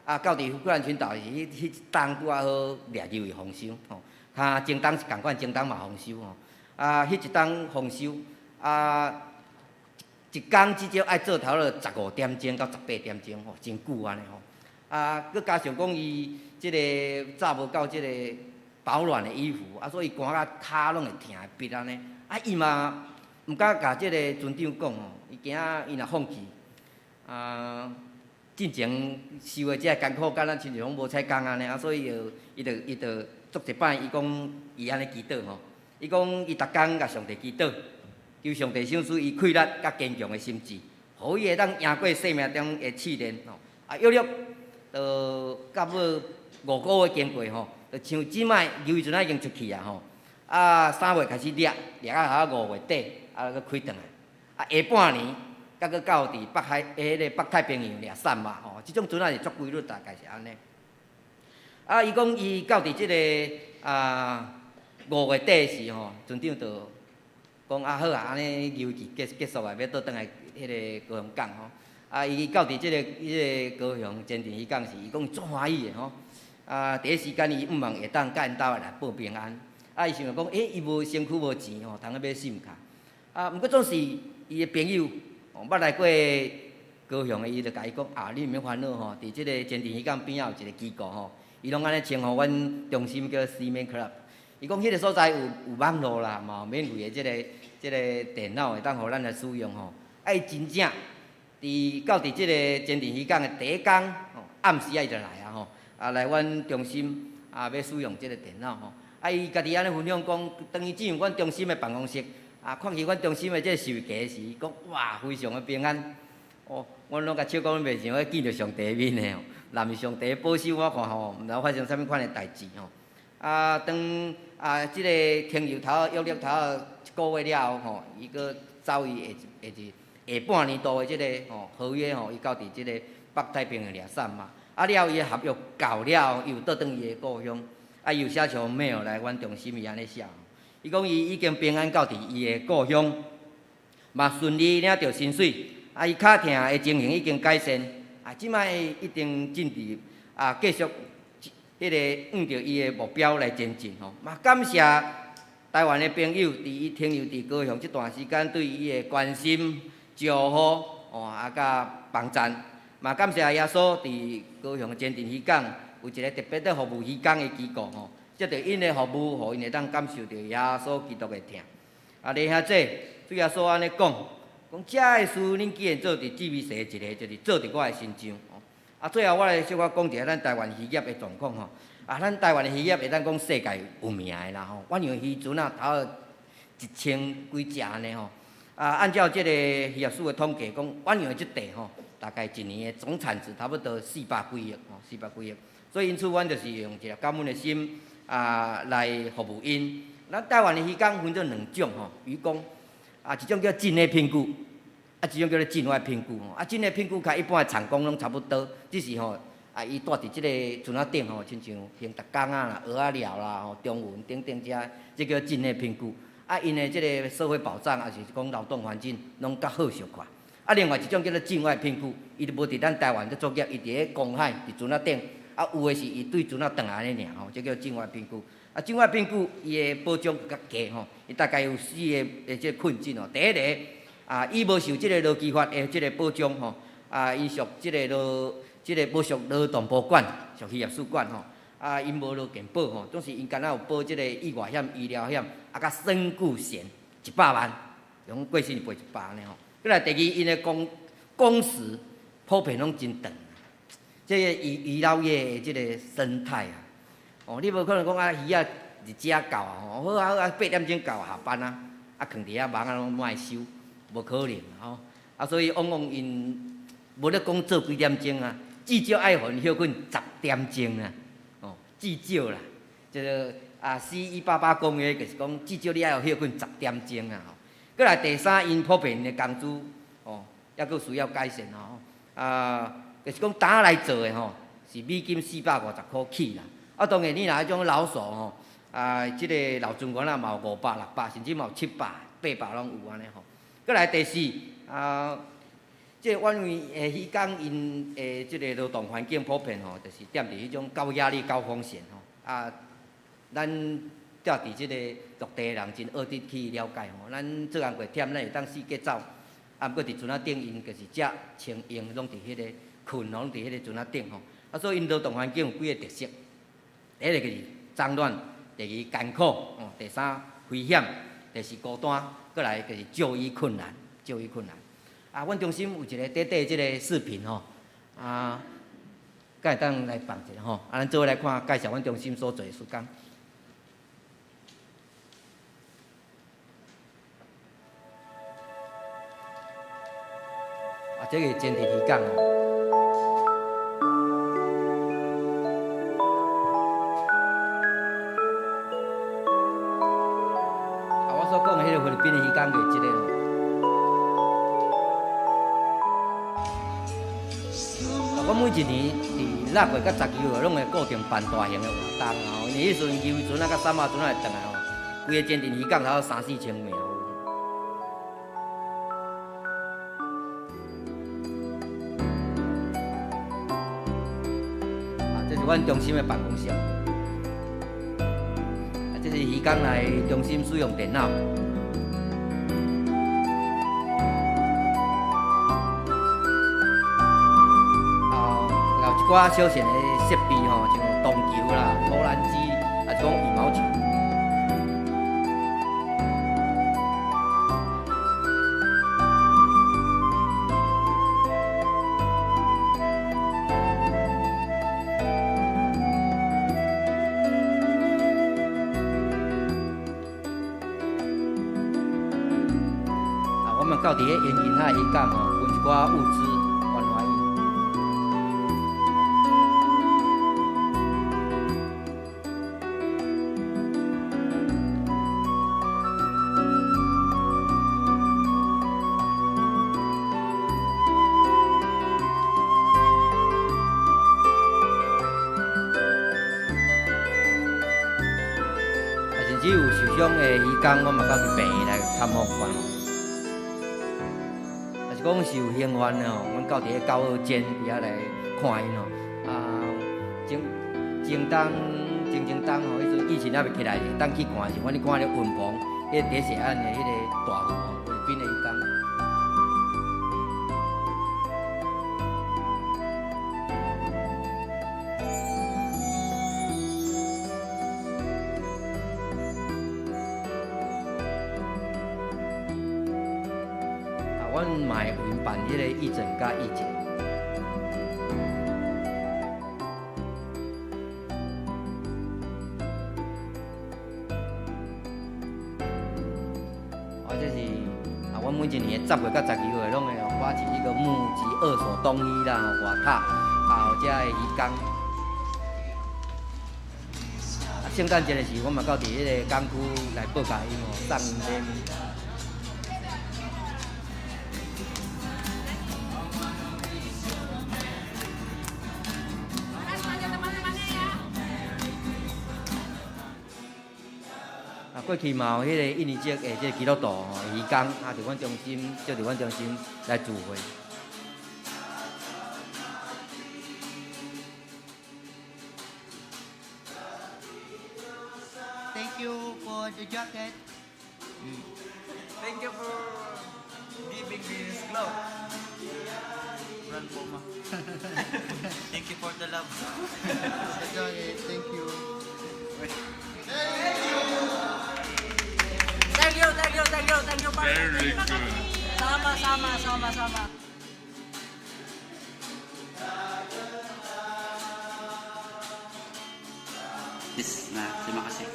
啊，到佇福克蘭群島時，彼一冬拄仔好掠魚豐收吼。較前冬是仝款，前冬嘛豐收吼。啊，彼一冬豐收，啊，一工至少愛做頭落15點鐘到18點鐘吼，真久按呢吼。啊，閣加上講伊這个罩無夠這个保暖的衣服，啊，所以寒甲跤攏會疼會覕按呢。啊，伊嘛毋敢共這个船長講吼，伊驚伊若放棄，啊，進前受的這个艱苦，敢若親像講無彩工按呢，啊，所以就伊就足濟擺，伊講伊按呢祈禱吼，伊講伊逐工共上帝祈禱，求上帝賞賜伊氣力佮堅強的心志，予伊會當贏過生命中的試煉吼。啊，約略就到尾5個月經過吼，就像這擺牛漁船仔已經出去啊吼。啊，3月開始掠，掠啊到5月底，啊，閣開轉來。啊，下半年，閣閣到佇北海，彼个北太平洋掠散網吼，這種船仔是足規律，大概是按呢。啊，伊講伊到佇這个5月底時吼，船長就講啊好啊，按呢漁期結束啊，欲倒轉來彼个高雄港吼。啊，伊到佇這个高雄前鎮漁港時，伊講足歡喜的吼。啊，第一時間伊向望會當佮𪜶兜來報平安。啊，伊想著講，欸，伊無身軀無錢吼，通去買 SIM 卡。啊，毋過總是伊的朋友，哦，捌來過高雄的，伊就共伊講，啊，你毋免煩惱吼，佇這个前鎮漁港邊仔有一个機構吼，伊攏按呢稱呼阮中心叫 Seaman Club。伊講彼个所在有網路啦，嘛有免費的這个電腦會當予咱來使用吼。啊，伊真正佇到佇這个前鎮漁港的第一工，吼，暗時仔伊就來啊吼，啊來阮中心啊欲使用這个電腦吼。啊，伊家己按呢分享講，當伊進入阮中心的辦公室，啊，看見阮中心的這个收銀時，伊講哇，非常的平安。哦，阮攏共笑講，袂像欲見著上帝的面的吼，若毋是上帝保守我看吼，毋知發生啥物款的代誌吼。啊，當啊，這个停油頭約略頭一個月了後吼，伊閣走伊下下一下半年度的這个吼合約吼，伊到佇這个北太平洋掠散網。啊，了伊的合約到了後，伊又倒轉伊的故鄉。啊，伊有寫像 mail 來阮中心，伊按呢寫，伊講伊已經平安到佇伊的故鄉，嘛順利領著薪水。啊，伊跤疼的情形已經改善，啊，這擺一定進伫啊，繼續彼个向著伊的目標來前進吼。嘛，感謝台灣的朋友，佇伊停留佇高雄這段時間對伊的關心、照顧，哦，啊，佮幫贊。嘛，感謝耶穌佇高雄前鎮漁港有一个特別咧服務漁工的機構吼，藉著𪜶的服務，予𪜶會當感受著耶穌基督的疼。啊，弟兄姊，主耶穌按呢講，講這个事恁既然做佇至微細的一个，就是做佇我的身上。啊，最後我來小可講一下咱台灣漁業的狀況吼。啊，咱台灣的漁業會當講世界有名的啦吼。阮養漁船啊，頭1000幾隻呢吼。啊，按照這个漁業署的統計講，遠洋的這塊吼，大概一年的總產值差不多400幾億吼，四百幾億。所以因此，阮就是用一个感恩的心啊來服務𪜶。咱台灣的漁工分做兩種吼，漁工啊，一種叫境內聘僱，啊，一種叫做境外聘僱吼。啊，境內聘僱佮一般的長工攏差不多，只是吼啊，伊蹛佇這个船仔頂吼，親像興逐工啊啦、蚵仔寮啦、吼中雲等等遮，這叫境內聘僱。啊，𪜶的這个社會保障，抑是講勞動環境，攏較好小可。啊，另外一種叫做境外聘僱，伊就無佇咱台灣咧作業，伊佇咧公海，佇船仔頂。啊，有的是伊對船仔轉來按呢爾吼，這叫境外聘僱。啊，境外聘僱伊的保障較低吼，伊大概有四个的這个困境吼。第一个，啊，伊無受這个勞基法的這个保障吼，啊，伊屬這个勞，這个無屬勞動部管，屬漁業署管吼。啊，𪜶無勞健保吼，總是𪜶敢若有保這个意外險、醫療險，啊，佮身故險100萬，用過身是賠100按呢吼。閣來第二，𪜶的工時普遍攏真長。這个漁撈業的這个生態啊，哦，你無可能講啊，魚仔日食到啊，吼，好啊好啊，8點鐘到下班啊，啊，囥佇遐網仔攏無愛收，無可能吼。啊，所以往往𪜶無咧講做幾點鐘啊，至少愛予𪜶歇睏10點鐘啊，哦，至少啦，這個啊 C 188公約就是講，至少你愛予歇睏10點鐘啊，吼。閣來第三，𪜶普遍的工資，哦，猶閣需要改善吼，啊。就是講，擔來做的吼，是美金450箍起啦。啊，當然你若彼種老手吼，啊，這个老船員啊，嘛有500、600，甚至嘛有700、800攏有按呢吼。閣來第四，啊，這個遠洋的漁工𪜶的這个勞動環境普遍吼，就是踮佇彼種高壓力、高風險吼。啊，咱踮佇這個陸地的人真學得去了解吼。咱做工課忝，咱會當四界走。啊，毋過佇船仔頂，𪜶就是食、穿、用攏佇彼个。睏攏佇彼个船仔頂吼，啊，所以𪜶勞動環境有幾个特色。第一个就是髒亂，第二艱苦，哦，第三危險，第四孤單，閣來就是就醫困難，就醫困難。啊，阮中心有一个短短這个視頻吼，啊，閣會當來放一下吼，啊，咱做伙來看介紹阮中心所做的事工。這個前鎮漁港哦。啊，我所講的彼個菲律賓的漁港就是這個。啊，我每一年佇6月佮12月攏會固定辦大型的活動吼，因為彼時陣漁船啊佮散仔船仔會轉來吼，規个前鎮漁港差不多三四千名。啊，這是阮中心的辦公室。啊，這是漁工來中心使用電腦。啊，有一寡小型的設備吼，像銅球啦、投籃機，啊，是講羽毛球。啊，我們到佇咧沿近海漁港吼，分一寡物資關懷𪜶。啊，甚至有受傷的漁工，我嘛到佇病院來探訪關懷。啊，是講受刑犯的吼，阮到佇咧九號監佇遐來看𪜶吼。啊，前前冬、前前冬吼，彼陣疫情猶未起來，會當去看的時，阮去看咧雲鵬，彼個鐵血案的彼個大夫吼，菲律賓的漁工。啊，阮嘛會為𪜶辦彼個義診佮義剪。啊，這是啊，阮每一年的10月佮12月，攏會發起一個募集二手東西啦、吼外塔，啊，予遮的漁工。啊，聖誕節的時，阮嘛到佇彼個港區來報價𪜶吼，送𪜶禮物。啊，過去嘛有彼個印尼籍的這個基督徒吼，漁工啊，佇阮中心，借佇阮中心來聚會。 Thank you for the jacket. Thank you for giving me this glove. Run po ma. Thank you for the love. The jacket, thank you. Thank you, thank you, thank you, thank you, partner. Very good. Sama, sama, sama, sama. Yes, nah, terima kasih.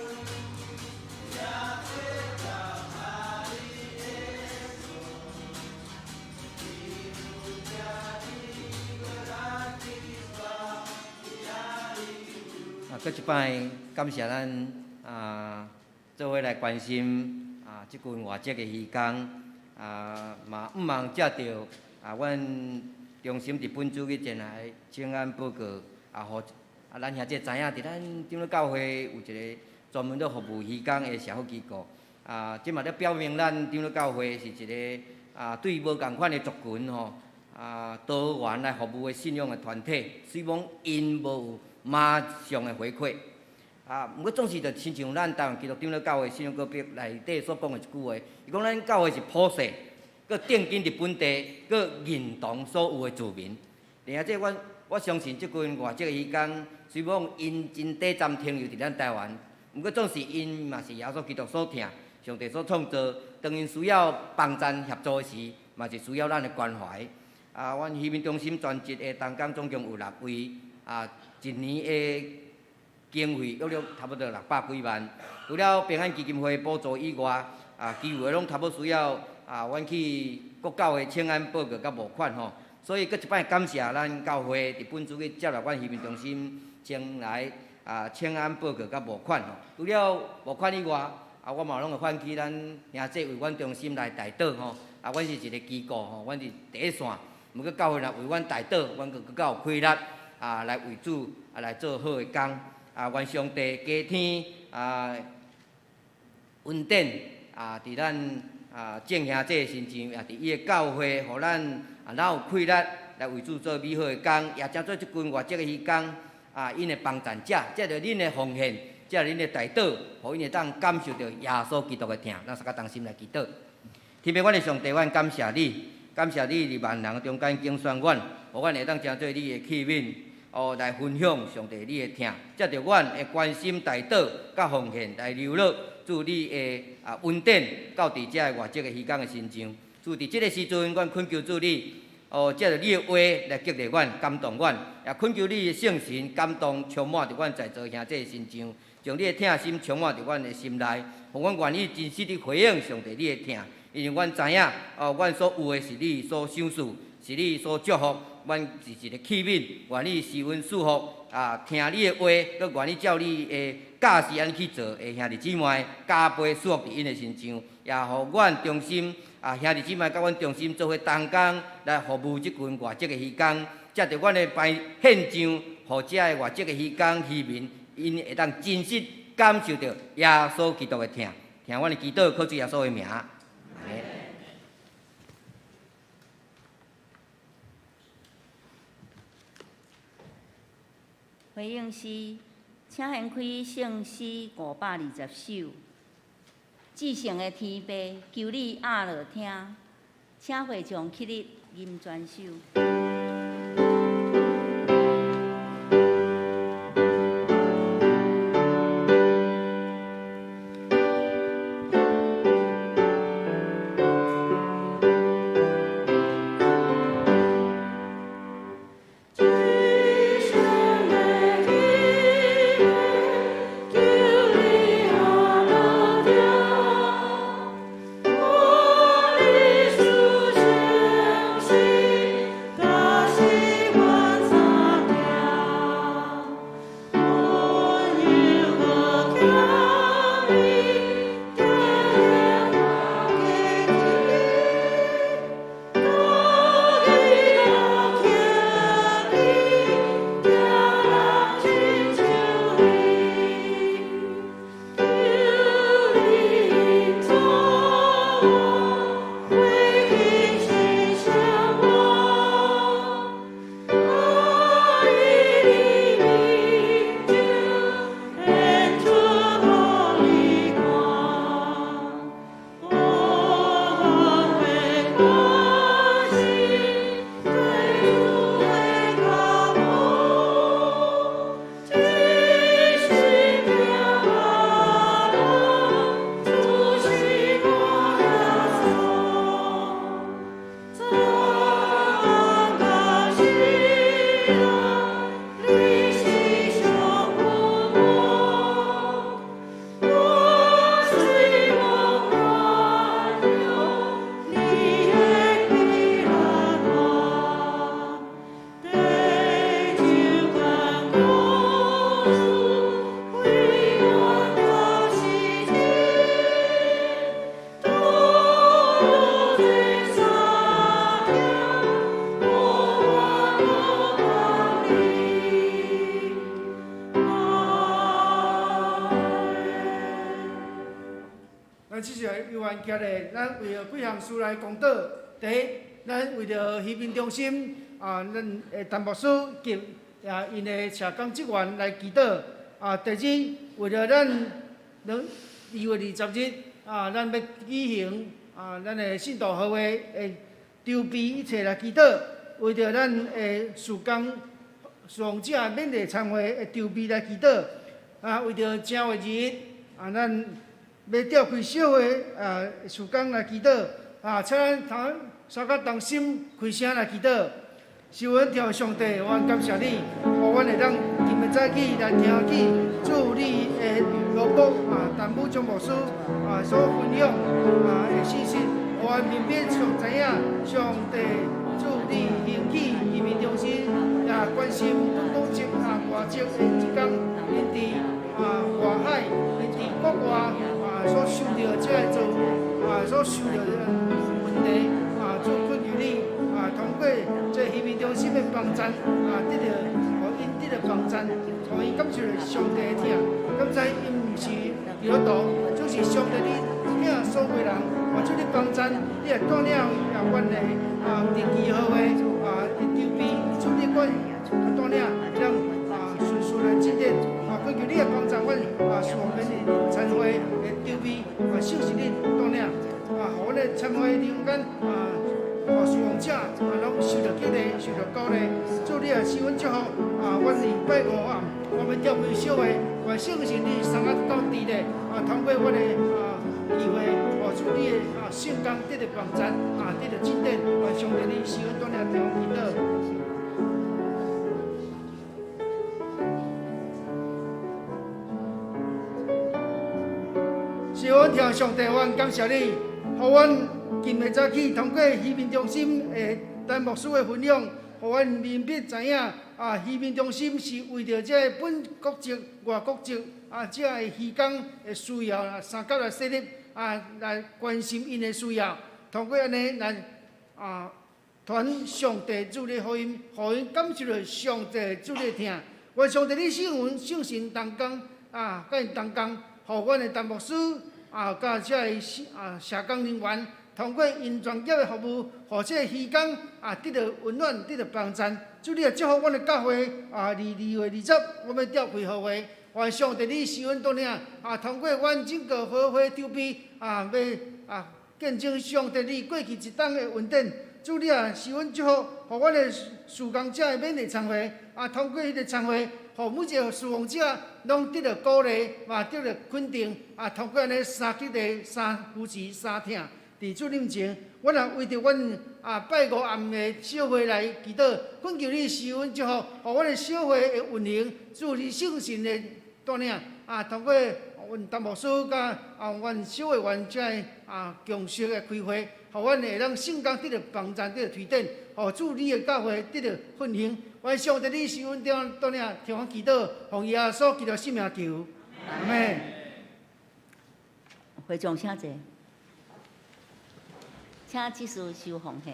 啊，閣一擺感謝咱啊，做伙來關心啊，這群外籍的漁工啊，嘛毋茫藉著啊，阮中心佇本主日前來請安報告啊，予啊，咱兄弟知影，佇咱長老教會有一個專門咧服務漁工的社福機構啊，這嘛咧表明咱長老教會是一個啊，對無仝款的族群吼啊，多元來服務的信仰的團體，雖罔𪜶無有馬上的回饋，啊，毋過總是就親像咱台灣基督長老教會信仰告白內底所講的一句話，伊講咱教會是普世，閣奠根佇本地，閣認同所有的住民。而且這阮我相信這群外籍的漁工，雖罔𪜶真短暫停留佇咱台灣，毋過總是𪜶嘛是耶穌基督所疼，上帝所創造，當𪜶需要幫贊協助的時，嘛是需要咱的關懷。啊，阮漁民中心全職的同工總共有六位，啊，一年的經費約略差不多600幾萬。除了平安基金會補助以外，啊，其餘的攏差不多需要啊，阮去國教會請願報告佮募款吼。所以閣一擺感謝咱教會佇本主日接納阮移民中心前來啊請安報告佮募款吼。除了募款以外，啊，我嘛攏會喚起咱兄弟為阮中心來代禱吼。啊，阮是一個機構吼，阮是第一線。毋過教會若為阮代禱，阮閣閣較有氣力啊，來為主啊來做好的工。啊，願上帝加添啊恩典啊，佇咱啊眾兄弟身上，也佇伊的教會，予咱啊若有氣力來為主做美好的工，也成做這群外籍的漁工啊，𪜶的幫贊者，藉著恁的奉獻，藉著恁的代禱，予𪜶會當感受著耶穌基督的疼。咱大家同心來祈禱。天父，阮的上帝，阮感謝你，感謝你佇萬人中間揀選阮，予阮會當成做你的器皿，哦，來分享上帝你的疼，藉著阮的關心代禱佮奉獻來流落主你的啊恩典到佇遮个外籍的漁工的身上。主佇這个時陣，阮懇求主你，哦，藉著你的話來激勵阮、感動阮，也懇求你的聖神感動充滿佇阮在座兄弟的身上，將你的疼心充滿佇阮的心內，予阮願意真實地回應上帝你的疼。因為阮知影，哦，阮所有的是你所賞賜，是你所祝福，阮是一個器皿，願意施恩賜福，啊，聽你的話，閣願意照你的教示按呢去做的兄弟姊妹，加倍賜福佇𪜶的身上，也予阮中心啊兄弟姊妹佮阮中心做伙同工來服務這群外籍的漁工，藉著阮的擺獻上，予遮的外籍的漁工漁民，𪜶會當真實感受著耶穌基督的疼。聽阮的祈禱，靠主耶穌的名。阿們。回應詩，請掀開聖詩520首。至聖的天父，求你壓落聽，請會眾起立吟全首。咱這是猶原徛咧，咱為著幾項事來公禱。第一，咱為著移民中心啊，咱的陳牧師及啊𪜶的社工職員來祈禱。啊，第二，為著咱2月20日啊，咱欲舉行啊，咱的信徒和會的籌備一切來祈禱。為著咱的事工事奉者勉勵餐會的籌備來祈禱。啊，為著正月2日啊，咱欲召開小會啊，事工來祈禱。啊，請咱同三個同心開聲來祈禱。受恩疼上帝，我感謝你，予阮會當今日早起來聽見主你的奴僕啊，陳武章牧師啊所分享啊的信息，予阮明白上知影上帝主你興起啊關心阮國籍啊外籍的志工，𪜶佇啊外海，𪜶佇國外啊所受著這个做啊所受著的問題啊，主懇求你啊，通過這移民中心的幫贊啊，得著予𪜶得著幫贊，予𪜶感受著上帝的疼，敢知𪜶毋是基督徒，只是上帝你疼所有人，啊，主你幫贊，你也帶領啊阮的啊伫記號的啊伫籌備，主你管啊帶領咱啊順順來進展，啊，懇求你來幫贊阮啊事奉的餐會的籌備啊，聖神你帶領啊，予阮的參會人員啊，予事奉者啊，攏受著激勵，受著鼓勵。主你也賜阮祝福啊，阮禮拜五暗，我欲召開小會，願聖神你送啊到佇咧啊，通過阮的啊聚會，予主你的啊聖工得著幫贊啊，得著進展，願上帝你賜阮帶領聽祈禱。是阮聽上帝，阮感謝你，予阮今日早起通過移民中心的陳牧師的分享，予阮明白知影啊，移民中心是為著這个本國籍、外國籍啊，這个漁工的需要啊，相佮來設立啊，來關心𪜶的需要，通過按呢來啊，傳上帝主的福音，予𪜶感受著上帝主的疼。願上帝你聖魂聖神同工啊，佮𪜶同工，予阮的陳牧師啊，佮這个啊社工人員，通過𪜶專業的服務，予這个漁工啊得著溫暖，得著幫贊。主你也祝福阮的教會啊，2月20，我欲召開會，願上帝你賜阮帶領啊，通過阮整個好會籌備啊，欲啊見證上帝你過去一冬的恩典。主你也賜阮祝福，予阮的事工者的勉勵餐會啊，通過彼个餐會，予每一个事奉者攏得著鼓勵，嘛得著肯定啊，通過按呢三激勵、三扶持、三疼，佇主面前，阮也為著阮啊拜五暗的小會來祈禱，懇求你賜阮祝福，予阮的小會的運行，主你聖神的帶領啊，通過阮陳牧師佮啊阮小會員這个啊共識的開會，予阮會當聖工得著幫贊，得著推展，予主你的教會得著奮興。願上帝你賜阮帶領，聽阮祈禱，奉耶穌基督聖名求，阿們。會長請坐，請執事收奉獻。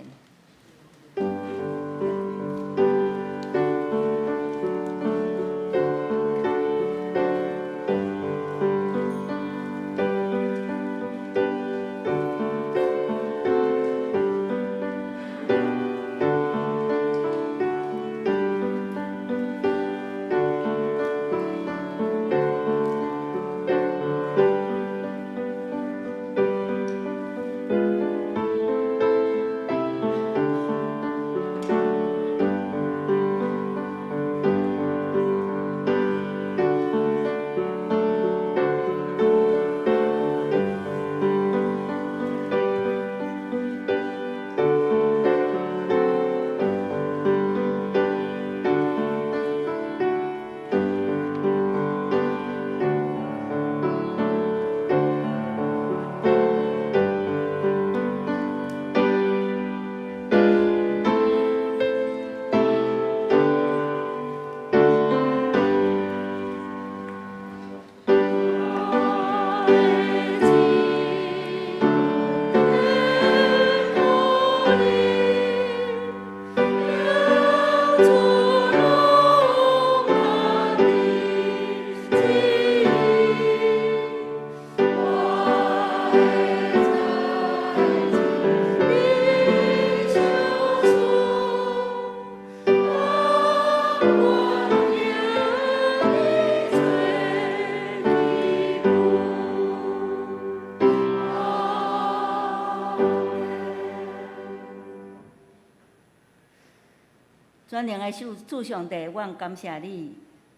全能的主上帝，阮感謝你，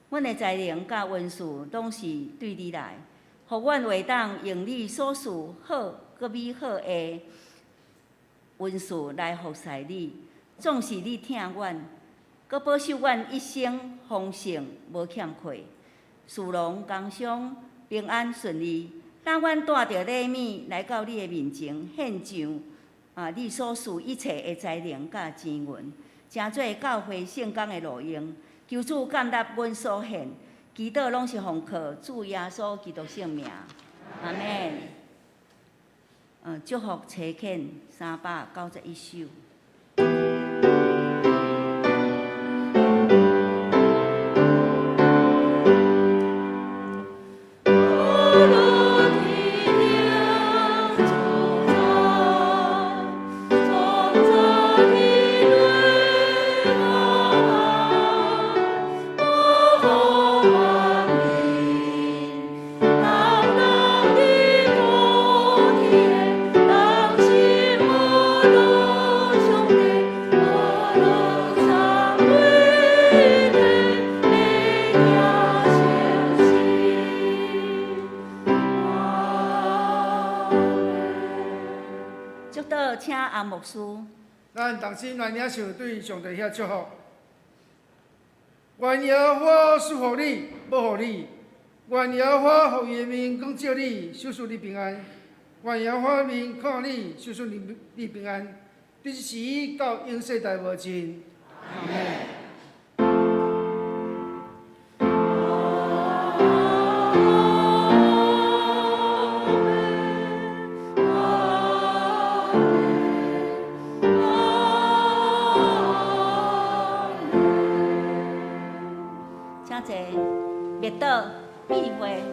阮的才能佮恩賜攏是對你來，予阮會當用你所賜好閣美好的恩賜來服侍你。總是你疼阮，閣保守阮一生豐盛無欠缺，事農工商平安順利。當阮帶著禮物來到你的面前獻上，啊，你所賜一切的才能佮錢銀。成做教會聖工的路用。求主感納阮所獻，祈禱攏是奉靠主耶穌基督聖名。阿們。祝福差遣391首。祝禱，請阿牧師。咱同心來領受對上帝遐祝福。願耶和華賜福你，保護你；願耶和華予伊的面光照你，賞賜你平安；願耶和華面看你，賞賜你平安。這時到永世代無盡。阿們。請坐，默禱，閉會。